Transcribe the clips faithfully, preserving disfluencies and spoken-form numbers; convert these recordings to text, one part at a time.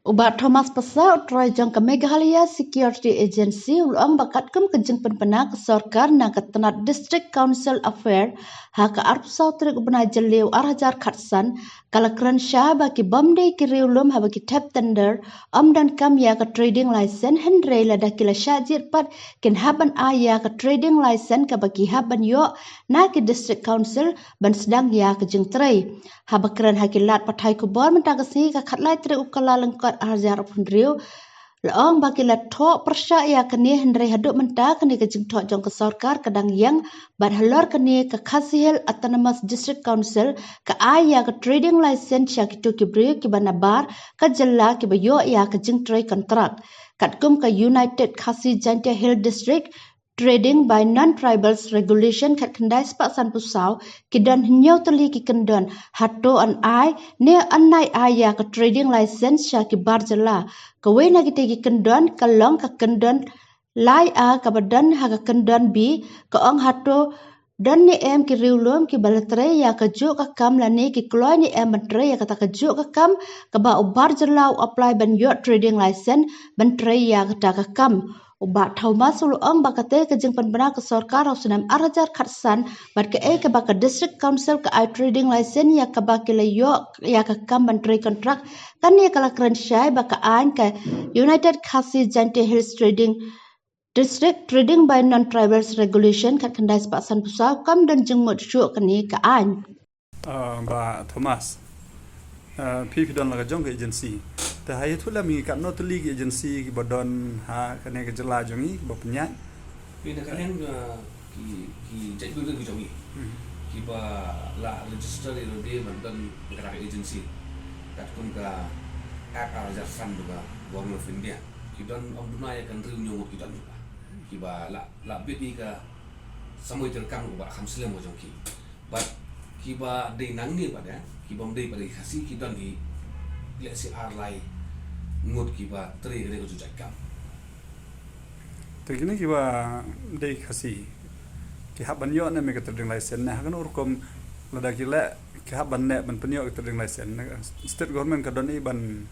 U Bah Thomas Passah, u trai jong ka Meghalaya Security Agency, u la ong ba katkum ka jingpynbna ka sorkar na ka tnat District Council Affair ha ka arphew saw tarik u bnai Jylliew ar hajar khatsan, ka la kren shai ba ki bym dei ki riewlum haba ki thep tender ym donkam ïa ka trading license, hynrei lada ki la shah jied pat kin hap ban ai ïa ka trading license kaba ki hap ban ïoh na ki District Council ban sdang ïa ka jingtrei. Haba kren ha ki lad pathai khubor mynta ka sngi, ka khatlai tarik u Kyllalyngkot ar hajar arphew hynriew, la ong ba ki la thoh pyrshah ïa kane, hynrei haduh mynta kane ka jingthoh jong ka sorkar ka dang ïeng, bad halor kane ka Khasi Hills Autonomous District Council ka ai ïa ka trading license sha kito ki briew kiba nabar ka jylla kiba ïoh ïa ka jingtrei kontrak. Katkum ka United Khasi Jaintia Hills District Trading by Non-Tribals Regulation khatkhyndai spah sanphew saw, ki don hynñiew tylli ki kyndon, hato yn ai ne yn nai ai ïa ka trading license sha ki bar jylla. Kawei na kitei ki kyndon ka long ka kyndon lai A kaba don ha ka kyndon B, ka ong hato don ne em ki riewlum kiba la trei ïa kajuh ka kam lane ki kloi ne em ban trei ïa kata kajuh ka kam, kaba u bar jylla u apply ban ïoh trading license ban trei ïa kata ka kam. U Bah Thomas u la ong ba katei ka jingpynbna ka sorkar ha u snem ar hajar khatsan, bad kaei kaba ka District Council ka ai trading license ïa kaba ki la ïoh ïa ka kam ban trei kontrak, kane ka la kren shai ba ka aiñ ka United Khasi Jaintia Hills Trading District Trading by Non-Tribals Regulation khatkhyndai spah sanphew saw kam don jingmut shuh kane ka aiñ. Ah, Bah Thomas. Ah, phi phi don la ka jong ka agency. Te ha ïathuh lem ïa ngi katno tylli ki agency kiba don ha kane ka jylla jong ngi kiba pynïaid? Phi na ka liang, ah, ki, ki jaitbynriew ki jong ngi. Hmm. Kiba la register ïa lade ban don ïa kata ka agency. Katkum ka Act ar hajar san jong ka Government of India. Ki don ym duna ïa ka hynriew hynñiew ngut ki don kiba. Kiba la, la bit ïa ka samoi treikam kaba kham slem ka jong ki. Bad kiba dei nangne pat, eh, ki bym dei pat ki Khasi ki don hi, lehse ar lai ngut kiba trei kane ka juh jait kam. Te kine kiba dei Khasi ki hap ban ïoh ne em ïa ka trading license ne ha kano rukom, lada ki leh ki hap ban ne ban pynïoh ka trading license ne state government ka don i ban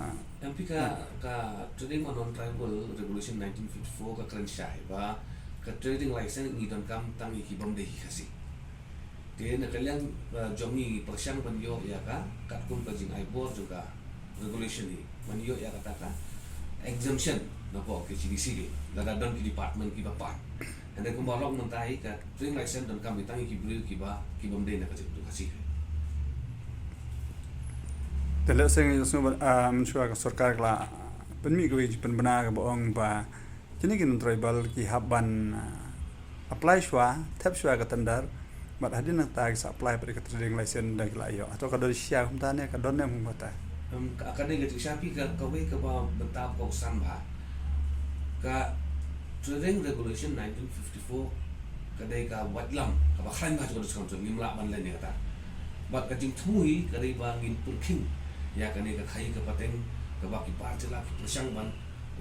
Ah. Em phi ka, ah, ka Trading on Non-Tribal Regulation nineteen fifty-four ka kren shai ba ka trading license ngi donkam tang ïa ki bym dei ki Khasi. Te na ka liang, ah, jong ngi pyrshang ban ïoh ïa ka katkum ka jingai bor jong ka regulation hi ban ïoh ïa kata ka exemption na ka K H A D C hi. Lada don ki department kiba pan. Hynrei kumba long mynta hi ka trading license donkam tang ïa ki briew kiba, ki bym dei na ka jaitbynriew Khasi. Te lehse ngi sngew ba, ah, mynshuwa ka sorkar ka la pynmih kawei ka jingpynbna kaba ong ba kine ki non-tribal ki hap ban, ah, apply shuwa, thep shuwa ka tender, bad hadien nangta ki sa apply pat ïa ka trading license da ki la ïoh. Hato ka don shisha kumta ne ka don ne em kumta? Em, ka, ka dei ka jingshisha phi ka, kawei kaba bynta ba ka u san bha. Ka Trading Regulation nineteen fifty-four ka dei ka waitlam kaba khlaiñ bha jong ka District Council, ngim lah ban len ïa kata. Bad ka jingthmu hi ka dei ba ngin pyrkhing ïa kane ka khaïi ka pateng kaba ki bar jylla ki pyrshang ban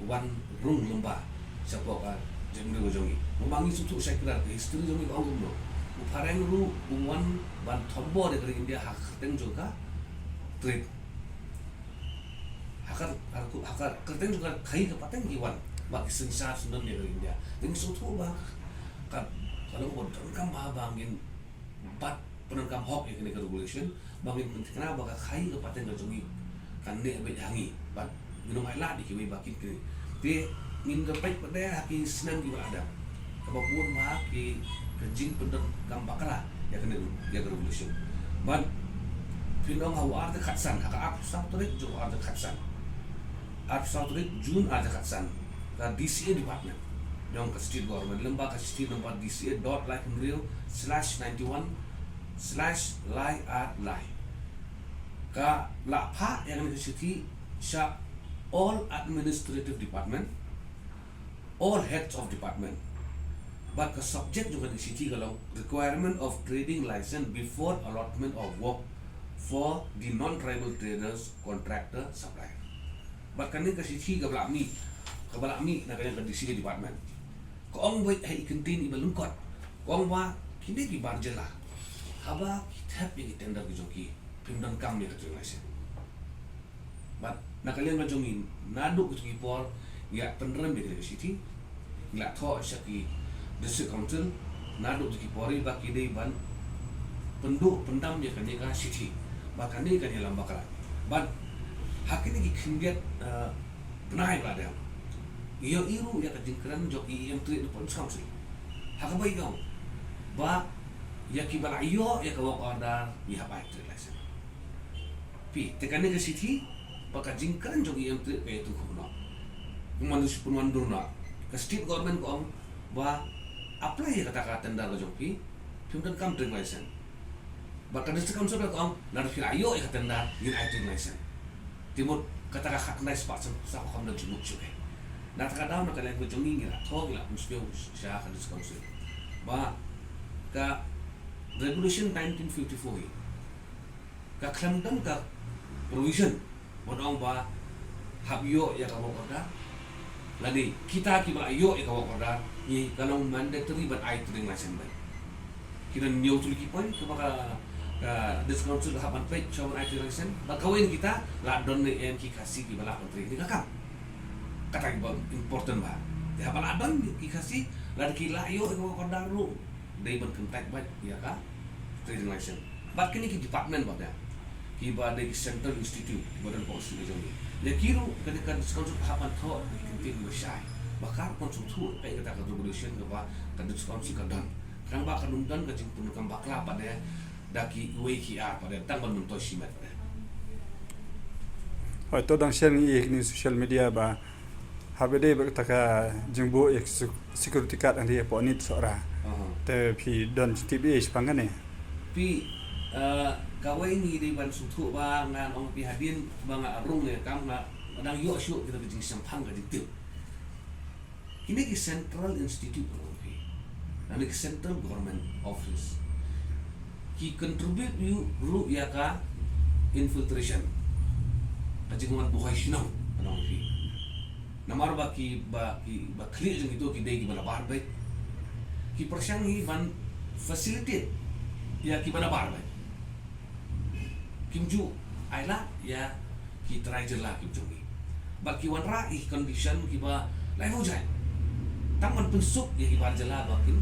wan rung lyngba shapoh ka jaitbynriew jong ngi. Mo ma ngi sngewthuh shai kdar ka history jong ngi ka ong kumno. U phareng ruh um wan ban thombor ïa ka ri India ha ka kyrteng jong ka trade. Ha ka, ha ka, ha ka kyrteng jong ka khaïi ka pateng ki wan. Ba ki synshar syndon ïa ka ri India. Te ngi sngewthuh ba ka, ka long ba donkam bha ba ngin bat pyndonkam hok ïa kane ka regulation, ba ngin pynthikna ba ka khaïi ka pateng ka jong ngi kan neh beit ha ngi, bad ngin ym ailad ïa kiwei ba kin kine. Te ngin da peit pat de ha ki snem kiba la dep, kaba bun bha ki, ka jingpyndonkam bakla ïa kane, ïa ka regulation. Bad phin ong ha u ar hajar khatsan, ha ka arphew saw tarik jong u ar hajar khatsan, arphew saw tarik June ar hajar khatsan, ka D C A department jong ka state government, lyngba ka shithi number D C A dot lai hynriew slash ninety one slash lai ar lai, ka la phah ïa kane ka shithi sha all administrative department, all heads of department. Bad ka subject jong kane ka shithi ka long requirement of trading license before allotment of work for the non-tribal traders, contractor, supplier. Bad kane ka shithi kaba la mih, kaba la mih na ka liang ka D C A department, ka ong beit ha i kyntien iba lyngkot, ka ong ba kine ki bar jylla haba ki thep ïa ki tender ki jong ki, phim donkam ïa ka trading license. Bad Na ka liang ka jong ngi, naduh kito ki por ngi la pynrem ïa kane ka shithi, ngi la thoh sha ki District Council naduh kito ki por, ba ki dei ban pynduh pyndam ïa kane ka shithi, ba kane kan ïalam bakla. Bad ha kine ki khyndiat, eh, bnai ba la dep, ngi ïohi ruh ïa ka jingkren jong i E M Trade na District Council, ha kaba i ong ba ïa kiba la ïoh ïa ka work order ngi hap ai trade license. Phi, te kane ka shithi, ba ka jingkren jong i E M Trade ka ïathuh kumno. Kumno shu pynwan dur noh. Ka state government ka ong ba apply ïa kata ka tender ka jong phi, phim donkam trading license. Bad ka District Council ka ong, lada phi la ïoh ïa ka tender, ngin ai trading license. Te mut kata ka khatkhyndai spah san, sa ka kham da jingmut shuh eh. Na kata ka daw, na ka liang ka jong ngi, ngi la thoh, ngi la pynshai sha ka District Council ba ka Regulation nineteen fifty-four hi ka khlem don ka provision ban ong ba hap ïoh ïa ka work order. Lane kita kiba la ïoh ïa ka work order, ngi, ka long mandatory ban ai trading license beit. Ki don hynñiew tylli ki point kiba ka, ka District Council hap ban peit shuwa ban ai trading license. Bad kawei na kita, la don ne em ki Khasi kiba lah ban trei kane ka kam. Kata kiba important bha. Te haba la don ki Khasi, lada ki la ïoh ïa ka work order ruh, dei ban kyntait beit ïa ka trading license. Bad kine ki department bad ïa kiba dei ki central institute kiba don hapoh state jong ngi, ïa ki ruh kane ka District Council ka hap ban thoh ïa ki kyntien kiba shai. Ba ka ruh kan sngewthuh ïa kata ka regulation kaba ka District Council ka don. Khnang ba kan ym don ka jingpyndonkam bakla pat ïa da kiwei ki ar pat ïa tang ban myntoi shimet pat ïa. Hooid, to dang share ngi ïa kine social media ba haba dei bad kata ka jingbuh ïa ka sec-, security card hynrei hapoh Nik Sohra. Aha. Te phi don jingtip ïa shaphang kane? Phi, eh, kawei ngi dei ban sngewthuh ba ngan ong phi hadien ba nga rung ne kam nga dang ïoh shuh kita ka jingshemphang ka jingtip. Kine ki central institute ruh phi, lane ki central government office, ki contribute ruh, ruh ïa ka infiltration, ka jingwan buhai shnong, ngan ong phi. Namar ba kiba, kiba khlieh jong kito ki dei kiba nabar beit. Ki pyrshang hi ban facilitate ïa kiba nabar beit. Kim ju ai lad ïa ki trai jylla ki jong ngi. Bad ki wanrah ïa ki condition kiba laiphew jait, tang ban pynsuk ïa ki bar jylla ba kin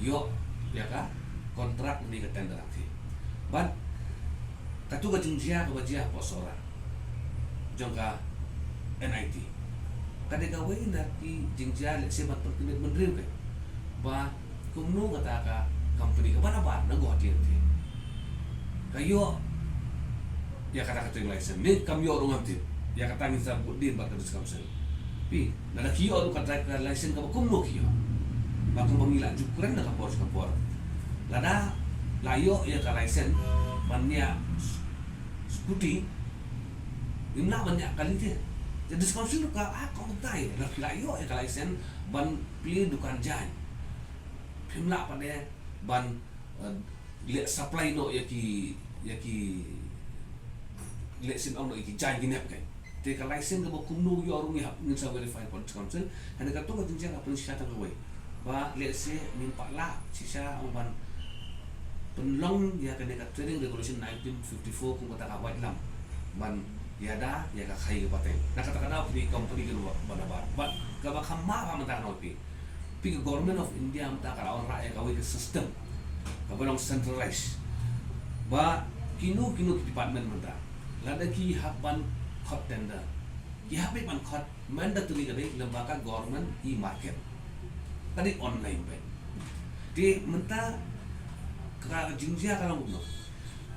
ïoh ïa ka contract ne ka tender hangtei. Bad kato ka jingjia kaba jia hapoh Sohra jong ka N I T, ka dei kawei na ki jingjia lehse ban pynkynmaw mynriew ka ba kumno kata ka company kaba nabar na Guwahati hangtei ka ïoh ïa kata ka trading license ne kam ïoh ruh ngam tip. Ïa kata ngin sa bud dien bad ka District Council. Phi, lada ki ïoh ruh ka trading license kaba kumno ki ïoh? Ba kumba ngi la ju kren na ka por sha ka por, lada la ïoh ïa ka license ban ñiah scooty, ngim lah ban ñiah kali te. Te District Council ruh ka, ah, ka ong kumta, lada phi la ïoh ïa ka license ban plie dukan jaiñ, phim lah pat de ban, eh, leh supply noh ïa ki, ïa ki, leh sien ong noh ïa ki jaiñ ki nep kein. Te ka license kaba kumno ïoh ruh ngi hap, ngin sa verify hapoh District Council. Kane kato ka jingjia ka pynshai tang kawei ba lehse ngim pat lah shisha ong ban pynlong ïa kane ka Trading Regulation nineteen fifty-four kum kata ka waitlam ban ïada ïa ka khaii ka pateng. Na kata ka daw kine ki company kiba nabar. Bad kaba kham ma ba mynta ngan ong phi, phi, ka Government of India mynta ka la wanrah ïa kawei ka system kaba long centralized, ba kino kino ki department mynta, lada ki hap ban khot tender, ki hap beit ban khot, mandatory ka dei lyngba ka government e-market, ka dei online beit. Te mynta ka jingjia ka long kumno?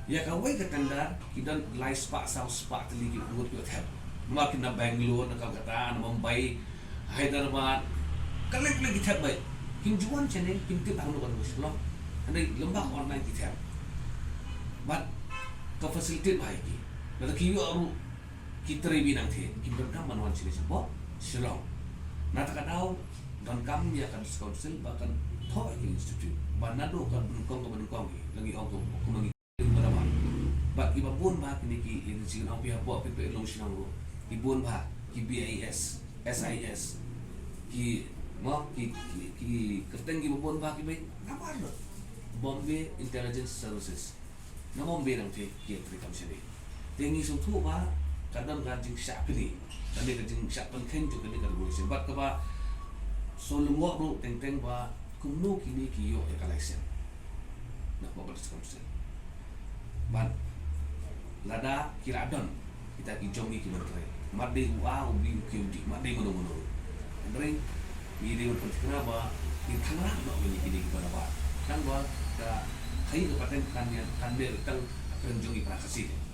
Ïa kawei ka tender ki don lai spah saw spah tylli ki ngut kiba thep. Namar ki na Bangalore, na Kolkata, na Mumbai, Hyderabad, kylliang kylliang ki thep beit. Kim ju wan shane, kim tip hangno ka dei, Shillong. Hynrei lyngba ka online ki thep. Bad ka facilitate bha ïa ki. Lada ki ïoh ruh, ki trei beit nangtei, kim donkam ban wan shane shapoh Shillong. Na kata ka daw donkam ïa ka District Council ba kan thoh ïa ki institute ba naduh ka ba nyngkong, ka ba nyngkong hi, la ngi ong kumno ngi ba da ba. Bad kiba bun bha kine ki agency, ngan ong phi hapoh phi peit long shnong ruh, ki bun bha, ki B I S, S I S, ki, mo, ki, ki, ki kyrteng kiba bun bha kiba nabar lut, Bombay Intelligence Services. Na Bombay nangtei ki trei kam shane. Te ngi sngewthuh ba Ka don ka jingshah pyni, kane ka jingshah pynkheiñ jong kane ka regulation. Bad kaba shu lyngngoh ruh teng teng ba kumno kine ki ïoh ïa ka license na Baptist Council. Bad lada ki la don kita ki jong ki ban trei, mat dei u A, u B, u C, u D, mat dei mano mano ruh. Hynrei ngi dei ban pyntikna ba ngin thangram noh ba ngi kine ki ban ba tang ba ka khaïi ka pateng kan ïa kan dei tang ka pyrshah jong ki para Khasi.